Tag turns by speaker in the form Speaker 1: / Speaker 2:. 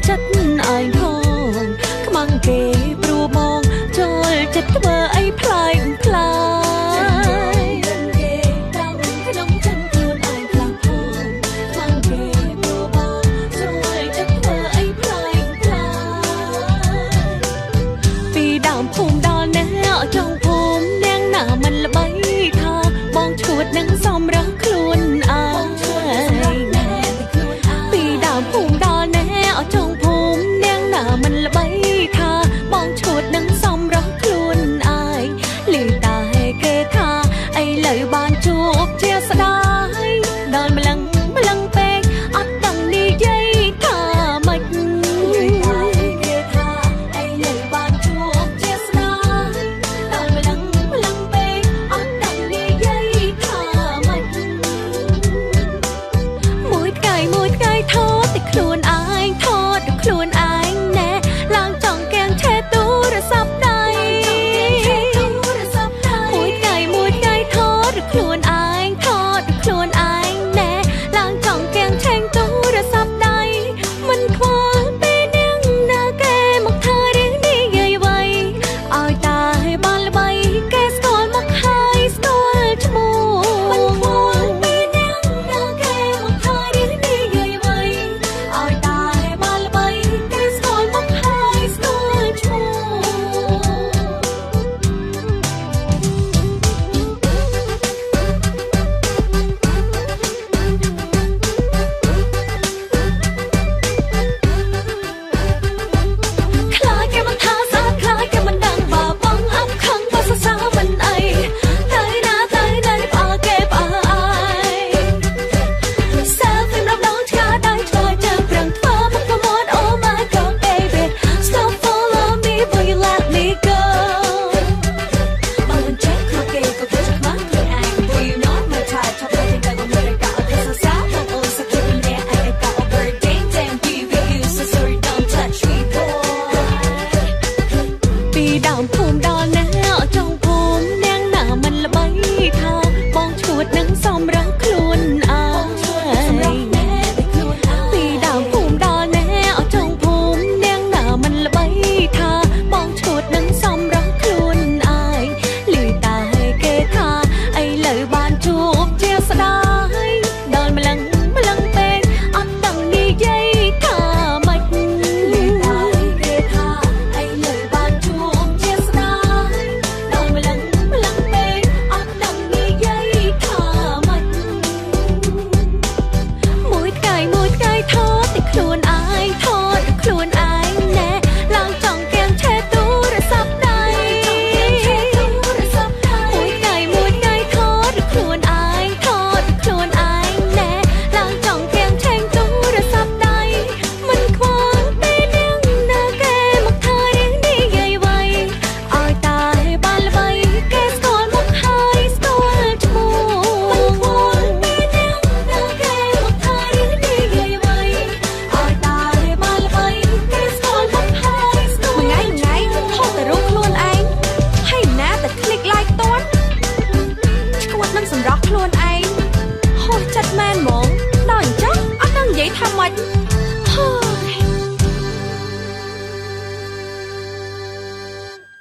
Speaker 1: ចិត្តឯងផងខ្មាំងគេព្រោះបងចូលចិត្តធ្វើអីប្លែកប្លែកគេតាំងក្នុងចិត្តខ្លួនឯងខ្លះផងខ្មាំងគេព្រោះបងចូលចិត្តធ្វើអីប្លែកប្លែកពីដើមភូមិដល់ណែចុងភូមិនាងណាមិនល្បីថាបងឈួតនឹងសំរងខ្លួនឯងពីដើមភូមិដល់ណែចុងភូមិនាងណាមិនល្បីថាបងឈួតនឹងសំរងខ្លួនឯងឮតែគេថាឥឡូវបានជួបជាស្ដាយដល់ម្លឹងម្លឹងពេកអត់ដឹងនិយាយថាម៉េចគេថាឥឡូវបានជួបជាស្ដាយដល់ម្លឹងម្លឹងពេកអត់ដឹងនិយាយថាម៉េចមួយថ្ងៃមួយថ្ងៃថតតែខ្លួនឯងថតតែខ្លួនឯងណែឡើងចង់កៀងឆេទូរស័ព្ទដៃមួយថ្ងៃមួយថ្ងៃថតតែខ្លួនឯងថតតែខ្លួនឯងណែឡើងចង់កៀងឆេងទូរស័ព្ទដៃមិនខ្វល់ពេលនាងណាគេមកថារឿងនិយាយអ្វីឲ្យតែបានល្បីគេស្គាល់មកហើយស្គាល់ឈ្មោះមិនខ្វល់ពេលនាងណាគេមកថារឿងនិយាយអ្វីឲ្យតែបានល្បីគេស្គាល់មកហើយស្គាល់ឈ្មោះ ខ្លាចគេមិនថាស្អាតខ្លាចគេមិនដឹងបើបងអាប់ខឹងបើសរសើរមិនអីទៅណាទៅណីផ្អើគេផ្អើឯង Selfie ម្ដងឆ្កាដៃឆ្កាជើងប្រឹងធ្វើមុខប្រមាត់ Oh my god baby stop follow me will you let me go
Speaker 2: បើមិនចេះខ្លួនគេក៏គេจะខ្មាស់ខ្លួនឯង Boy you not my type ชอบเลยที่แต่ก็ไม่ได้กะเอาแต่สาวๆบางโอนสักทีเป็นแน่ I got over dang dang be with you so sorry don't touch me boy
Speaker 1: ពីដើមភូមិដល់ណែចុងភូមិនាងណាមិនល្បីថាបងឈួតនឹងសំរងខ្លួនឯងពីដើមភូមិដល់ណែចុងភូមិនាងណាមិនល្បីថាបងឈួតនឹងសំរងខ្លួនឯងឮតែគេថាឥឡូវបានជួបជាស្ដាយដល់ម្លឹងម្លឹងពេកអត់ដឹងនិយាយថាម៉េច
Speaker 2: ឮតែគេថាឥឡូវបានជួបជាស្ដាយដល់ម្លឹងម្លឹងពេកអត់ដឹងនិយាយថាម៉េច
Speaker 1: មួយថ្ងៃមួយថ្ងៃថតតែខ្លួនឯងថតតែខ្លួនឯងណែឡើងចង់កៀងឆេទូរស័ព្ទដៃមួយថ្ងៃមួយថ្ងៃថតតែខ្លួនឯងថតតែខ្លួនឯងណែឡើងចង់កៀងឆេងទូរស័ព្ទដៃមិនខ្វល់ពេលនាងណាគេមកថារឿងនិយាយអ្វីឲ្យតែបានល្បីគេស្គាល់មកហើយស្គាល់ឈ្មោះ
Speaker 2: មិនខ្វល់ពេលនាងណាគេមកថារឿងនិយាយអ្វីឲ្យតែបានល្បីគេស្គាល់មកហើយស្គា
Speaker 3: មួយ
Speaker 2: ល់
Speaker 3: ថ្ងៃមួយថ្ងៃថតតែរូបខ្លួនឯងហើយណាតែ click like តន់ឈួតនឹងសម្រស់ខ្លួនឯងហួសចិត្តមែនហ្មងដល់អញ្ចឹងអត់ដឹងនិយាយថាម៉េច